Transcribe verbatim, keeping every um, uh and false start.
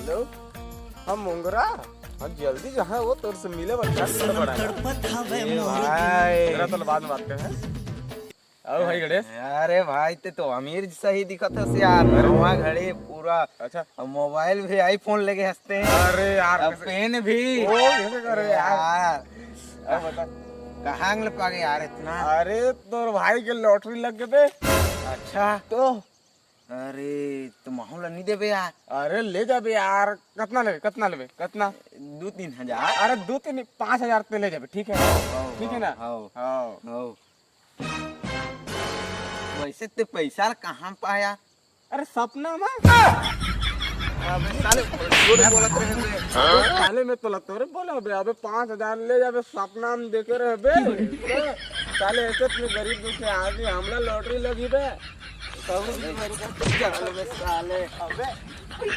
हम मोंगरा, हम जल्दी जहाँ वो तोर से मिले बर चल पड़ा। ए भाई। तेरा तो बाद में बात करें। आओ भाई गणेश। अरे भाई, ते तो अमीर सही दिखत हस यार। अरे वहाँ घड़ी पूरा। अच्छा। अब मोबाइल भी आईफोन लेके हंसते हैं। अरे यार, अब कैसे पेन भी। ओ, कैसे कर रहे यार? यार। अब बता। कहाँ ले पागे यार इतना? अरे, तोर भाई के लॉटरी लग गए बे। अच्छा। तो? अरे, तो महूँ ला नहीं देबे यार? अरे, ले जाबे यार। कितना लेबे? कितना लेबे? कितना? दो तीन हजार। अरे, दो तीन, पाँच हजार ते ले जाबे, ठीक है? हाँ, ठीक है ना? हाँ, हाँ। हाँ। वैसे ते पैसा ला कहाँ पाया? अरे, सपना में। अबे साले, झूठ बोलत रहे बे। अबे, साले, मैं तो लगता हूँ रे, बोला बे, अबे, पाँच हजार ले जाबे, सपना में देखे रहे बे। साले, ऐसे इतने गरीब दुखी आदमी, हमला लॉटरी लगी बे। कहूँ भी मेरे को चल बे, साले। अबे।